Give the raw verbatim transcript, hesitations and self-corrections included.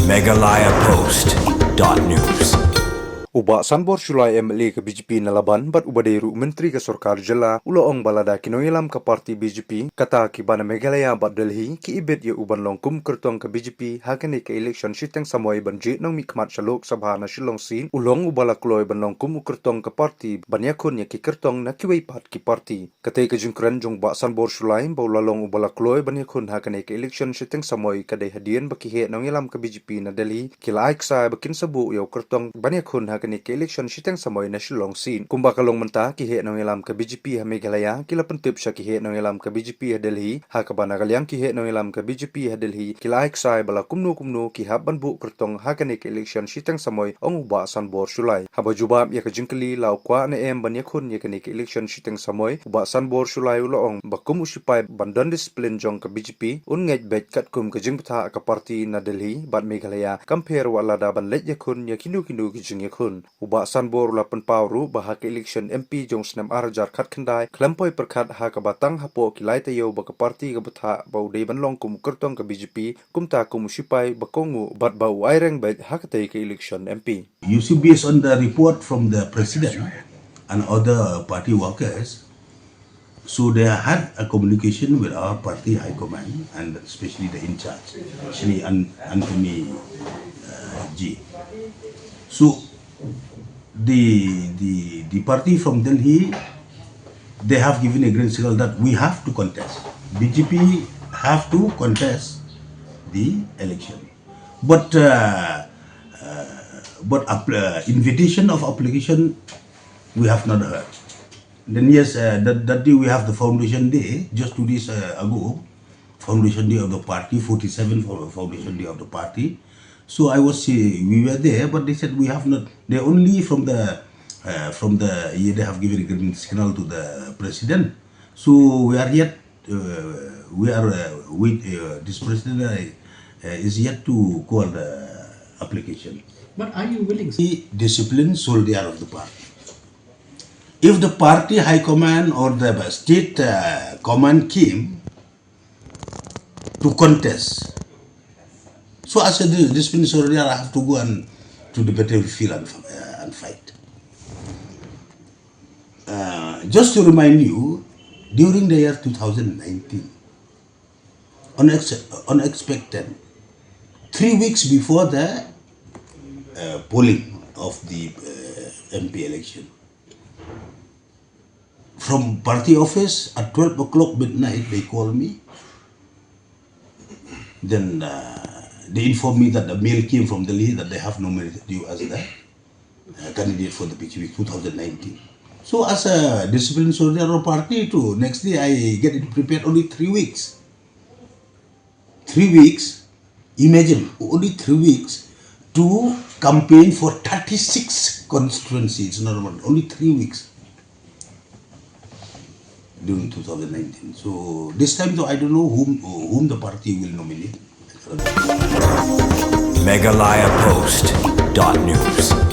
Meghalaya Post dot news. U Bah Sanbor Shullai, M L A ka B J P na Laban bad uba dei ruh Myntri ka Sorkar Jylla, u la ong ba lada ki nongïalam ka party B J P, kata kiba na Meghalaya bad Delhi, ki ibit ïa u ban long kum u kyrtong ka B J P ha kane ka election shiteng samoi ban jied nongmihkhmat sha Lok Sabha na Shillong seat, u long uba la kloi ban long kum u kyrtong ka party ban ïakhun ïa ki kyrtong na kiwei pat ki party. Katei ka jingkren jong u Bah Sanbor Shullai ba u la long uba la kloi ban ïakhun ha kane ka election shiteng samoi ka dei hadien ba ki heh nongïalam ka B J P na Delhi ki la ai ksai ba kin sa buh ïa u kyrtong ban ïakhun ha kane ka election shiteng samoi na Shillong seat. Kumba ka long mynta, ki heh nongïalam ka B J P ha Meghalaya ki la pyntip sha ki heh nongïalam ka B J P ha Delhi, ha kaba na ka liang ki heh nongïalam ka B J P ha Delhi ki la ai ksai ba la kumno kumno ki hap ban buh kyrtong ha kane ka election shiteng samoi, ong u Bah Sanbor Shullai. Haba jubab ïa ka jingkylli la u kwah ne em ban ïakhun ïa kane ka election shiteng samoi, u Bah Sanbor Shullai u la ong ba kum u sipai ban don discipline jong ka B J P, un ngeit beit katkum ka jingbthah ka party na Delhi bad Meghalaya, kam pher wat lada ban leit ïakhun ïa kino kino ki jingïakhun. U Bah Sanbor u la pynpaw ruh ba ha ka election M P jong u snem ar hajar khatkhyndai, khlem poi pyrkhat ha kaba tang hapoh ki lai taïew ba ka party ka bthah ba u dei ban long kum u kyrtong ka B J P, kumta kum u sipai ba kohnguh bad ba u aireng beit ha katei ka election M P. You see, based on the report from the president and other party workers, so they had a communication with our party high command and especially the in charge, Shri An-, Anthony, uh, G. So the, the, the party from Delhi, they have given a green signal that we have to contest. B J P have to contest the election. But, uh, uh, but app-, uh, invitation of application, we have not heard. Then yes, uh, that, that day we have the foundation day, just two days, uh, ago, foundation day of the party, forty-seven for foundation day of the party. So I was, uh, we were there, but they said we have not. They only from the, uh, from the, yeah, they have given a green signal to the president. So we are yet, uh, we are, uh, with, uh, this president, uh, uh, is yet to call the application. But are you willing? The disciplined soldier of the party. If the party high command or the state, uh, command came to contest, so as a dis-, disciplined soldier, I have to go and to the battlefield and, uh, and fight. Uh, just to remind you, during the year two thousand nineteen, unex-, unexpected, three weeks before the, uh, polling of the, uh, M P election, from party office at twelve o'clock midnight, they call me. Then, uh, they inform me that the mail came from Delhi that they have nominated you as the, uh, candidate for the P Q V two thousand nineteen. So as a disciplined soldier of party too, next day I get it prepared only three weeks. Three weeks, imagine, only three weeks to campaign for thirty-six constituencies. It's not normal, only three weeks during two thousand nineteen. So this time, though, I don't know whom, whom the party will nominate. Meghalaya Post dot news.